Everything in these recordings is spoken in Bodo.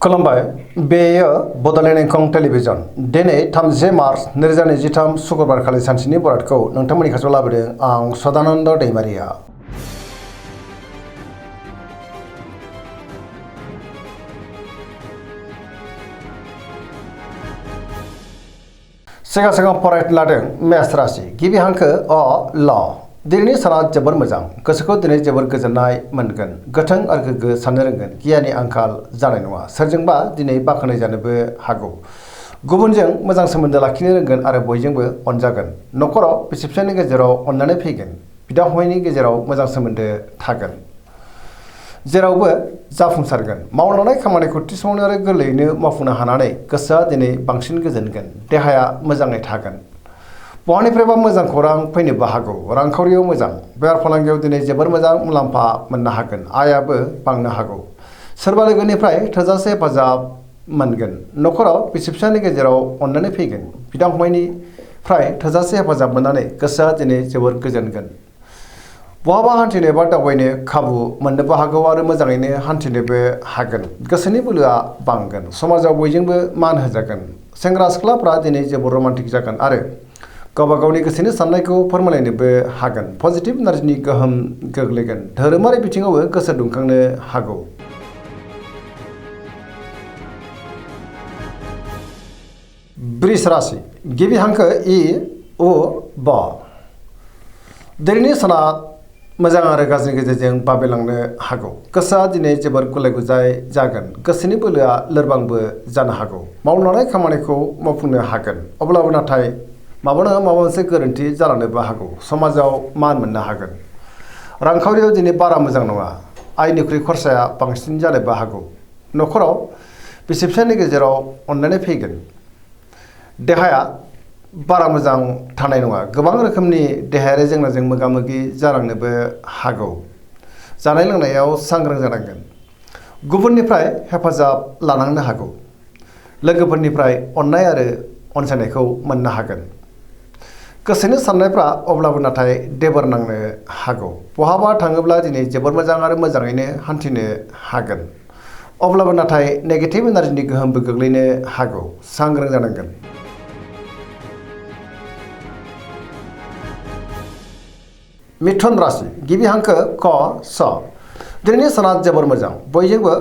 खुलुमबाय बेयो बड'लेण्ड इंखं टेलिभिजन दिनै 30 मार्च 2023 शुक्रबार खालि सानसेनि बरादखौ नोंथांमोननि खाथियाव लाबोदों आं सदानन्द दैमारिया। सिगां फरायनो लादों मेष राशि गिबि हांखो अ ल दिनैनि साना जोबोर मोजां गोसोखौ दिनै जोबोर गोजोननाय मोनगोन गोथों आरो गोग्गो साननो रोंगोन गियाननि आंखाल जानाय नङा सोरजोंबा दिनै बाख्नाय जानोबो हागौ गुबुनजों मोजां सोमोन्दो लाखिनो रोंगोन आरो बयजोंबो अनजागोन न'खराव बिसि फिसायनि गेजेराव अननानै फैगोन बिदा फंबायनि गेजेराव मोजां सोमोन्दो थागोन जेरावबो जाफुंसारगोन मावनो लानाय खामानिखौ थि समावनो आरो गोरलैयैनो मावफुंनो हानानै गोसोआ दिनै बांसिन गोजोनगोन देहाया मोजाङै थागोन बहानिफ्रायबा मोजां खौरां फैनोबो हागौ रांखावरियाव मोजां बेफार फालांगियाव दिनै जोबोर मोजां मुलाम्फा मोननो हागोन आयाबो बांनो हागौ सोरबा लोगोनिफ्राय थोजासे हेफाजाब मोनगोन न'खराव बिसि फिसायनि गेजेराव अननानै फैगोन बिदा फंबायनिफ्राय थोजासे हेफाजाब मोननानै गोसोआ दिनै जोबोर गोजोनगोन बहाबा हान्थिनो एबा दावबायनो खाबु मोननोबो हागौ आरो मोजाङैनो हान्थिनोबो हागोन गोसोनि बोलोआ बांगोन समाजाव बयजोंबो मान होजागोन सेंग्रा सिख्लाफ्रा दिनै जोबोर रमान्टिक जागोन आरो गावबा गावनि गोसोनि साननायखौ फोरमायलायनोबो हागोन पजिटिभ एनार्जिनि गोहोम गोग्लैगोन धोरोमारि बिथिङावबो गोसो दुंखांनो हागौ वृष राशि गिबि हांखो इ उ ब दिनैनि साना मोजां आरो गाज्रिनि गेजेरजों बाबेलांनो हागौ गोसोआ दिनै जोबोर गुलाय गुजाय जागोन गोसोनि बोलोआ लोरबांबो जानो हागौ मावनो लानाय खामानिखौ मावफुंनो हागोन अब्लाबो नाथाय माबा नङा माबा मोनसे गोरोन्थि जालांनोबो हागौ समाजाव मान मोननो हागोन रांखावरियाव दिनै बारा मोजां नङा आयनिख्रुइ खरसाया बांसिन जानोबो हागौ न'खराव बिसि फिसायनि गेजेराव अननानै फैगोन देहाया बारा मोजां थानाय नङा गोबां रोखोमनि देहायारि जेंनाजों मोगा मोगि जालांनोबो हागौ जानाय लोंनायाव सांग्रां जानांगोन गुबुननिफ्राय हेफाजाब लानांनो हागौ लोगोफोरनिफ्राय अननाय आरो अनसायनायखौ मोननो हागोन गोसोनि साननायफ्रा अब्लाबो नाथाय देबोर नांनो हागौ बहाबा थाङोब्ला दिनै जोबोर मोजां आरो मोजाङैनो हान्थिनो हागोन अब्लाबो नाथाय नेगेटिभ एनार्जिनि गोहोमबो गोग्लैनो हागौ सांग्रां जानांगोन मिथुन राशि गिबि हांखो क स दिनैनि साना जोबोर मोजां बयजोंबो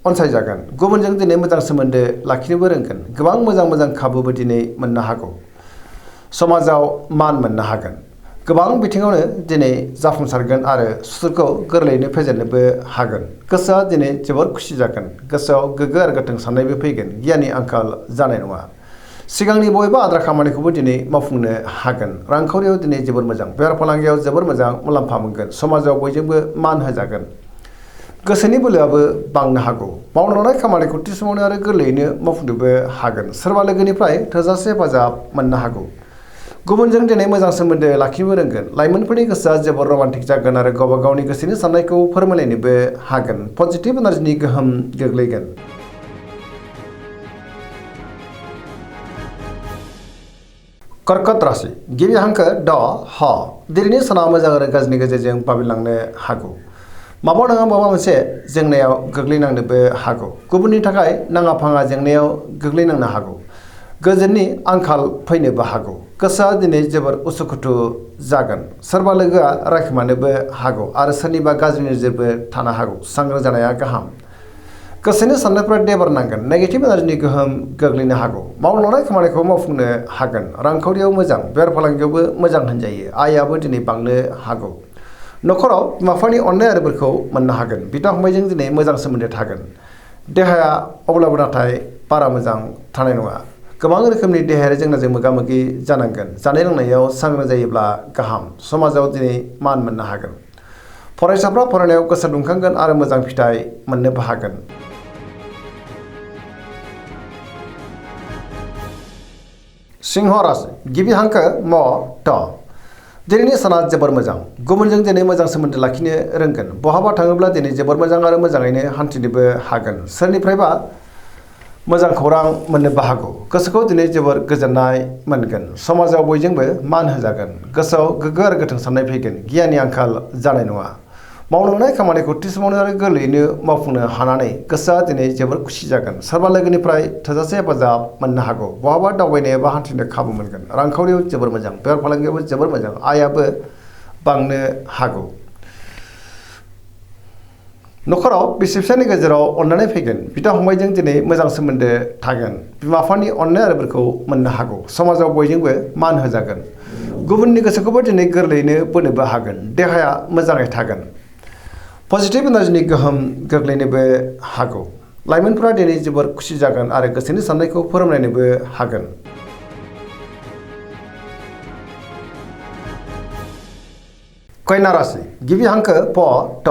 अनसायजागोन गुबुनजों दिनै मोजां सोमोन्दो लाखिनोबो रोंगोन गोबां मोजां खाबुबो दिनै मोननो हागौ समाजाव मान मोननो हागोन गोबां बिथिङावनो दिनै जाफुंसारगोन आरो सुथुरखौ गोरलैयैनो फेजेननोबो हागोन गोसोआ दिनै जोबोर खुसि जागोन गोसोआव गोग्गो आरो गोथों साननायबो फैगोन गियाननि आंखाल जानाय नङा सिगांनि बबेबा आद्रा खामानिखौबो दिनै मावफुंनो हागोन रांखावरियाव दिनै जोबोर मोजां बेफार फालांगियाव जोबोर मोजां मुलाम्फा मोनगोन समाजाव बयजोंबो मान होजागोन गोसोनि बोलोआबो बांनो हागौ मावनो लानाय खामानिखौ थि समावनो आरो गोरलैयैनो मावफुंनोबो हागोन सोरबा लोगोनिफ्राय थोजासे हेफाजाब मोननो हागौ गुबुनजों दिनै मोजां सोमोन्दो लाखिनोबो रोंगोन लाइमोनफोरनि गोसोआ जोबोर रमान्टिक जागोन आरो गावबा गावनि गोसोनि साननायखौ फोरमायलायनोबो हागोन पजिटिभ एनार्जिनि गोहोम गोग्लैगोन कर्कट राशि गिबि हांखो ड ह दिनैनि साना मोजां आरो गाज्रिनि गेजेरजों बाबेलांनो हागौ माबा नङा माबा मोनसे जेंनायाव गोग्लैनांनोबो हागौ गुबुननि थाखाय नाङा फाङा जेंनायाव गोग्लैनांनो हागौ गोजोननि आंखाल फैनोबो हागौ गोसोआ दिनै जोबोर उसुखुथु जागोन सोरबा लोगोआ रायखोमानोबो हागौ आरो सोरनिबा गाज्रि नोजोरबो थानो हागौ सांग्रां जानाया गाहाम गोसोनि साननायफ्रा देबार नांगोन नेगेटिभ एनार्जिनि गोहोम गोग्लैनो हागौ मावनो लानाय खामानिखौ मावफुंनो हागोन रांखावरियाव मोजां बेफार फालांगियावबो मोजां होनजायो आयाबो दिनै बांनो हागौ न'खराव बिमा बिफानि अननाय आरो बोरखौ मोननो हागोन बिदा फंबायजों दिनै मोजां सोमोन्दो थागोन देहाया अब्लाबो नाथाय बारा मोजां थानाय नङा गोबां रोखोमनि देहायारि जेंनाजों मोगा मोगि जानांगोन जानाय लोंनायाव सांग्रां जायोब्ला गाहाम समाजाव दिनै मान मोननो हागोन फरायसाफ्रा फरायनायाव गोसो दुंखांगोन आरो मोजां फिथाइ मोननोबो हागोन सिंह राशि गिबि हांखो म ट दिनैनि साना जोबोर मोजां गुबुनजों दिनै मोजां सोमोन्दो लाखिनो रोंगोन बहाबा थाङोब्ला दिनै जोबोर मोजां आरो मोजाङैनो हान्थिनोबो हागोन सोरनिफ्रायबा मोजां खौरां मोननोबो हागौ गोसोखौ दिनै जोबोर गोजोननाय मोनगोन समाजाव बयजोंबो मान होजागोन गोसोआव गोग्गो आरो गोथों साननाय फैगोन गियाननि आंखाल जानाय नङा मावनांनाय खामानिखौ थि समावनो आरो गोरलैयैनो मावफुंनो हानानै गोसोआ दिनै जोबोर खुसि जागोन। सोरबा लोगोनिफ्राय थोजासे हेफाजाब मोननो हागौ। बहाबा दावबायनो एबा हान्थिनो खाबु मोनगोन। रांखावरियाव जोबोर मोजां। बेफार फालांगियावबो जोबोर मोजां। आयाबो बांनो हागौ। नखराव बिसि फिसायनि गेजेराव अननानै फैगोन। बिदा फंबायजों दिनै मोजां सोमोन्दो थागोन। बिमा बिफानि अननाय आरो बोरखौ मोननो हागौ। समाजाव बयजोंबो मान होजागोन। गुबुननि गोसोखौबो दिनै गोरलैयैनो बोनोबो हागोन। देहाया मोजाङै थागोन। पजिटिभ एनार्जिनि गोहोम गोग्लैनोबो हागौ। लाइमोनफोरा दिनै जोबोर खुसि जागोन आरो गोसोनि साननायखौ फोरमायनोबो हागोन। कन्या राशि गिबि हांखो प ट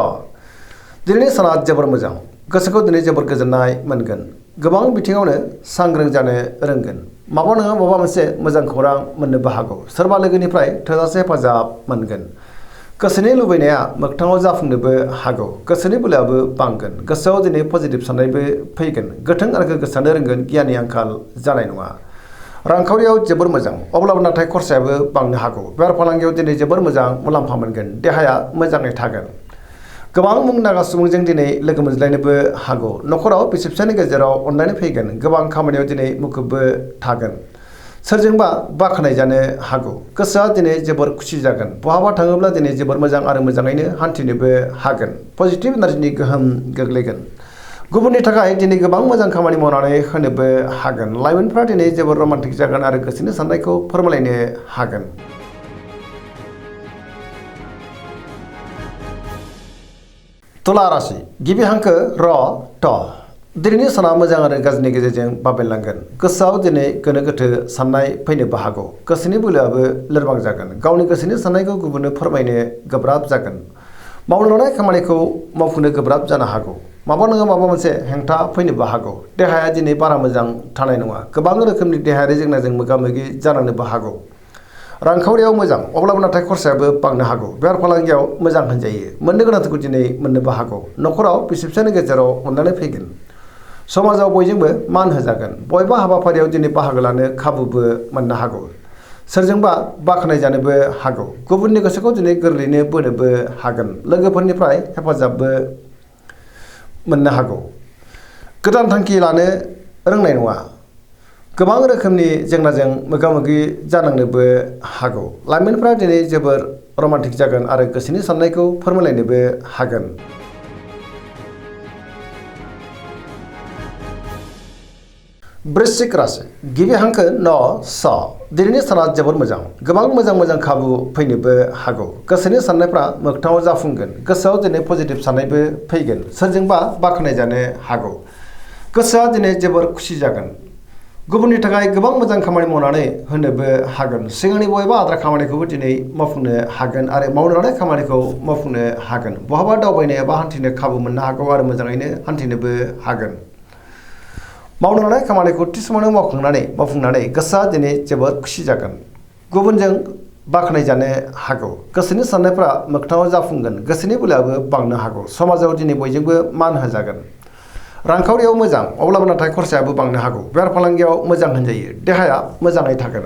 दिनैनि साना जोबोर मोजां। गोसोखौ दिनै जोबोर गोजोननाय मोनगोन। गोबां बिथिङावनो सांग्रां जानो रोंगोन। माबा नङा माबा मोनसे मोजां खौरां मोननोबो हागौ। सोरबा लोगोनिफ्राय थोजासे हेफाजाब मोनगोन। गोसोनि लुबैनाया मोगथाङाव जाफुंनोबो हागौ। गोसोनि बोलोआबो बांगोन। गोसोआव दिनै पजिटिभ साननायबो फैगोन। गोथों आरो गोग्गो साननो रोंगोन। गियाननि आंखाल जानाय नङा। रांखावरियाव जोबोर मोजां। अब्लाबो नाथाय खरसायाबो बांनो हागौ। बेफार फालांगियाव दिनै जोबोर मोजां मुलाम्फा मोनगोन। देहाया मोजाङै थागोन। गोबां मुंदांखा सुबुंजों दिनै लोगो मोनज्लायनोबो हागौ। नखराव बिसि फिसायनि गेजेराव अनलायनाय फैगोन। गोबां खामानियाव दिनै मुखुबबो थागोन। सोरजोंबा बाख्नायजानो हागौ। गोसोआ दिनै जोबोर खुसि जागोन। बहाबा थाङोब्ला दिनै जोबोर मोजां आरो मोजाङैनो हान्थिनोबो हागोन। पजिटिभ एनार्जिनि गोहोम गोग्लैगोन। गुबुननि थाखाय दिनै गोबां मोजां खामानि मावनानै होनोबो हागोन। लाइमोनफ्रा दिनै जोबोर रमान्टिक जागोन आरो गोसोनि साननायखौ फोरमायलायनो हागोन। तुला राशि गिबि हांखो र ट दिनैनि साना मोजां आरो गाज्रिनि गेजेरजों बाबेनलांगोन। गोसोआव दिनै गोनो गोथो साननाय फैनोबो हागौ। गोसोनि बोलोआबो लोरबां जागोन। गावनि गोसोनि साननायखौ गुबुननो फोरमायनो गोब्राब जागोन। मावनो लानाय खामानिखौ मावफुंनो गोब्राब जानो हागौ। माबा नङा माबा मोनसे हेंथा फैनोबो हागौ। देहाया दिनै बारा मोजां थानाय नङा। गोबां रोखोमनि देहायारि जेंनाजों मोगा मोगि जानांनोबो हागौ। रांखावरियाव मोजां। अब्लाबो नाथाय खरसायाबो बांनो हागौ। बेफार फालांगियाव मोजां होनजायो। मोननो गोनांखौ दिनै मोननोबो हागौ। नखराव बिसि फिसायनि गेजेराव अननानै फैगोन। समाजाव बयजोंबो मान होजागोन। बबेबा हाबाफारियाव दिनै बाहागो लानो खाबुबो मोननो हागौ। सोरजोंबा बाख्नायजानोबो हागौ। गुबुननि गोसोखौ दिनै गोरलैयैनो बोनोबो हागोन। लोगोफोरनिफ्राय हेफाजाबबो मोननो हागौ। गोदान थांखि लानो रोंनाय नङा। गोबां रोखोमनि जेंनाजों मोगा मोगि जानांनोबो हागौ। लाइमोनफ्रा दिनै जोबोर रमान्टिक जागोन आरो गोसोनि साननायखौ फोरमायलायनोबो हागोन। वृश्चिक राशि गिबि हांखो न स दिनैनि साना जोबोर मोजां। गोबां मोजां खाबु फैनोबो हागौ। गोसोनि साननायफ्रा मोगथाङाव जाफुंगोन। गोसोआव दिनै पजिटिभ साननायबो फैगोन। सोरजोंबा बाख्नायजानो हागौ। गोसोआ दिनै जोबोर खुसि जागोन। गुबुननि थाखाय गोबां मोजां खामानि मावनानै होनोबो हागोन। सिगांनि बबेबा आद्रा खामानिखौबो दिनै मावफुंनो हागोन आरो मावनो लानाय खामानिखौ मावफुंनो हागोन। बहाबा दावबायनो एबा हान्थिनो खाबु मोननो हागौ आरो मोजाङैनो हान्थिनोबो हागोन। मावनो लानाय खामानिखौ थि समावनो मावफुंनानै गोसोआ दिनै जोबोर खुसि जागोन। गुबुनजों बाख्नायजानो हागौ। गोसोनि साननायफ्रा मोगथाङाव जाफुंगोन। गोसोनि बोलोआबो बांनो हागौ। समाजाव दिनै बयजोंबो मान होजागोन। रांखावरियाव मोजां। अब्लाबो नाथाय खरसायाबो बांनो हागौ। बेफार फालांगियाव मोजां होनजायो। देहाया मोजाङै थागोन।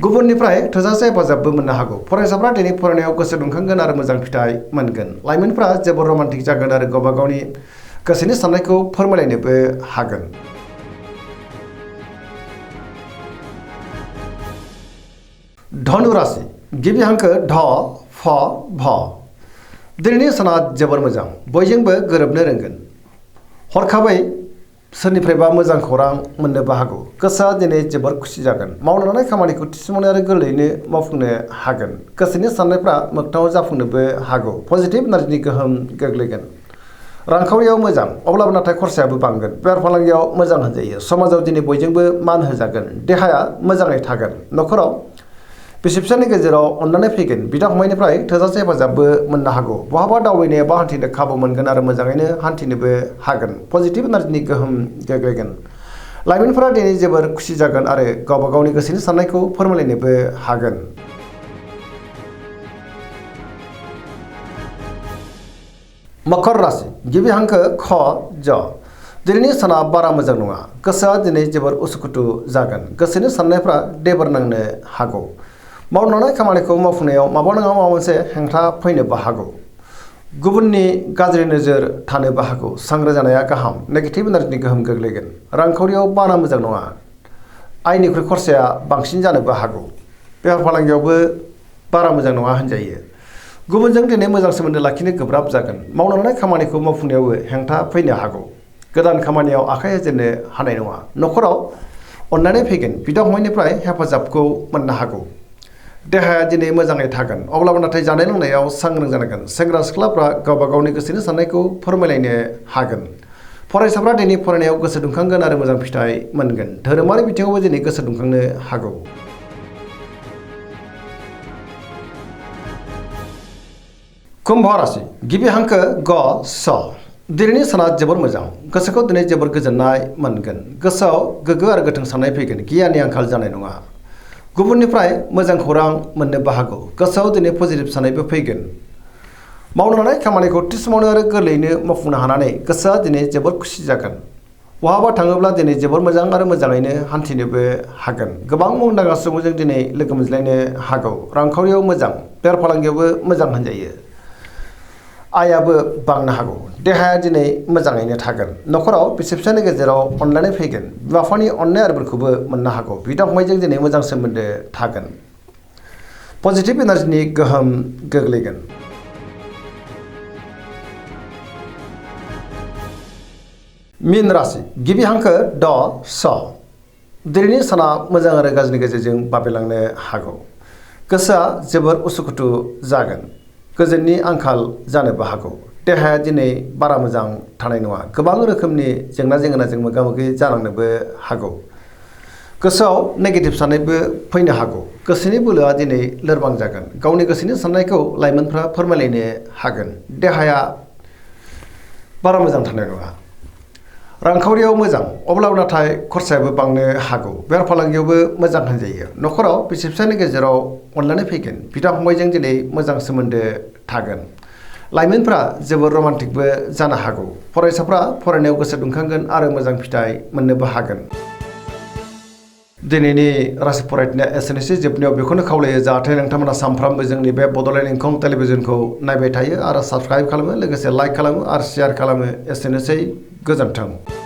गुबुननिफ्राय थोजासे हेफाजाबबो मोननो हागौ। फरायसाफ्रा दिनै फरायनायाव गोसो दुंखांगोन आरो मोजां फिथाइ मोनगोन। लाइमोनफ्रा जोबोर रमान्टिक जागोन आरो गावबा गावनि गोसोनि साननायखौ फोरमायलायनोबो हागोन। धनु राशि गिबि हांखो ध फ भ दिनैनि साना जोबोर मोजां। बयजोंबो गोरोबनो रोंगोन। हरखाबै सोरनिफ्रायबा मोजां खौरां मोननोबो हागौ। गोसोआ दिनै जोबोर खुसि जागोन। मावनो लानाय खामानिखौ थि समावनो आरो गोरलैयैनो मावफुंनो हागोन। गोसोनि साननायफ्रा मोगथाङाव जाफुंनोबो हागौ। पजिटिभ एनार्जिनि गोहोम गोग्लैगोन। रांखावरियाव मोजां। अब्लाबो नाथाय खरसायाबो बांगोन। बेफार फालांगियाव मोजां होनजायो। समाजाव दिनै बयजोंबो मान होजागोन। देहाया मोजाङै थागोन। नखराव बिसि फिसायनि गेजेराव अननानै फैगोन। बिदा फंबायनिफ्राय थोजासे हेफाजाबबो मोननो हागौ। बहाबा दावबायनो एबा हान्थिनो खाबु मोनगोन आरो मोजाङैनो हान्थिनोबो हागोन। पजिटिभ एनार्जिनि गोहोम गोग्लैगोन। लाइमोनफोरा दिनै जोबोर खुसि जागोन आरो गावबा गावनि गोसोनि साननायखौ फोरमायलायनोबो हागोन। मकर राशि गिबि हांखो ख ज दिनैनि साना बारा मोजां नङा। गोसोआ दिनै जोबोर उसुखुथु जागोन। गोसोनि साननायफ्रा देबोर नांनो हागौ। मावनो लानाय खामानिखौ मावफुंनायाव माबा नङा माबा मोनसे हेंथा फैनोबो हागौ। गुबुननि गाज्रि नोजोर थानोबो हागौ। सांग्रां जानाया गाहाम। नेगेटिभ एनार्जिनि गोहोम गोग्लैगोन। रांखावरियाव बारा मोजां नङा। आयनिख्रुइ खरसाया बांसिन जानोबो हागौ। बेफार फालांगियावबो बारा मोजां नङा होनजायो। गुबुनजों दिनै मोजां सोमोन्दो लाखिनो गोब्राब जागोन। मावनो लानाय खामानिखौ मावफुंनायावबो हेंथा फैनो हागौ। गोदान खामानियाव आखाइ होजेननो हानाय नङा। न'खराव अननानै फैगोन। बिदा-फंबायनिफ्राय हेफाजाबखौ मोननो हागौ। देहाया दिनै मोजाङै थागोन। अब्लाबो नाथाय जानाय लोंनायाव सांग्रां जानांगोन। सेंग्रा-सिख्लाफ्रा गावबा गावनि गोसोनि साननायखौ फोरमायलायनो हागोन। फरायसाफ्रा दिनै फरायनायाव गोसो दुंखांगोन आरो मोजां फिथाइ मोनगोन। धोरोमारि बिथिङावबो दिनै गोसो दुंखांनो हागौ। कुम्भ राशि गिबि हांखो ग स। दिनैनि साना जोबोर मोजां। गोसोखौ दिनै जोबोर गोजोननाय मोनगोन। गोसोआव गोग्गो आरो गोथों साननाय फैगोन। गियाननि आंखाल जानाय नङा। गुबुननिफ्राय मोजां खौरां मोननोबो हागौ। गोसोआव दिनै पजिटिभ साननायबो फैगोन। मावनो लानाय खामानिखौ थि समावनो आरो गोरलैयैनो मावफुंनो हानानै गोसोआ दिनै जोबोर खुसि जागोन। बहाबा थाङोब्ला दिनै जोबोर मोजां आरो मोजाङैनो हान्थिनोबो हागोन। गोबां मुंदांखा सुबुंजों दिनै लोगो मोनज्लायनो हागौ। रांखावरियाव मोजां। बेफार फालांगियावबो मोजां होनजायो। आयाबो बांनो हागौ। देहाया दिनै मोजाङैनो थागोन। न'खराव बिसि-फिसायनि गेजेराव अनलायनाय फैगोन। बिमा-बिफानि अननाय आरो बोरखौबो मोननो हागौ। बिदा-फंबायजों दिनै मोजां सोमोन्दो थागोन। पजिटिभ एनार्जिनि गोहोम गोग्लैगोन। मीन राशि गिबि हांखो ड स। दिनैनि साना मोजां आरो गाज्रिनि गेजेरजों बाबेलांनो हागौ। गोसोआ जोबोर उसुखुथु जागोन। गोजोननि आंखाल जानोबो हागौ। देहाया दिनै बारा मोजां थानाय नङा। गोबां रोखोमनि जेंना-जेंगोनाजों मोगा-मोगि जानांनोबो हागौ। गोसोआव नेगेटिभ साननायबो फैनो हागौ। गोसोनि बोलोआ दिनै लोरबां जागोन। गावनि गोसोनि साननायखौ लाइमोनफ्रा फोरमायलायनो हागोन। देहाया बारा मोजां थानाय नङा। रांखावरियाव मोजां। अब्लाबो नाथाय खरसायाबो बांनो हागौ। बेफार फालांगियावबो मोजां होनजायो। न'खराव बिसि-फिसायनि गेजेराव अनलायनाय फैगोन। बिदा-फंबायजों दिनै मोजां सोमोन्दो थागोन। लाइमोनफ्रा जोबोर रमान्टिकबो जानो हागौ। फरायसाफ्रा फरायनायाव गोसो दुंखांगोन आरो मोजां फिथाइ मोननोबो हागोन। दिनैनि राशि फरायनाया एसेनोसै। जोबनायाव बेखौनो खावलायो जाहाथे नोंथांमोना सानफ्रामबो जोंनि बे बड'लेण्ड इंखं टेलिभिजनखौ नायबाय थायो आरो साबस्क्राइब खालामो, लोगोसे लाइक खालामो आरो शेयार खालामो। एसेनोसै। गोजोन्थों।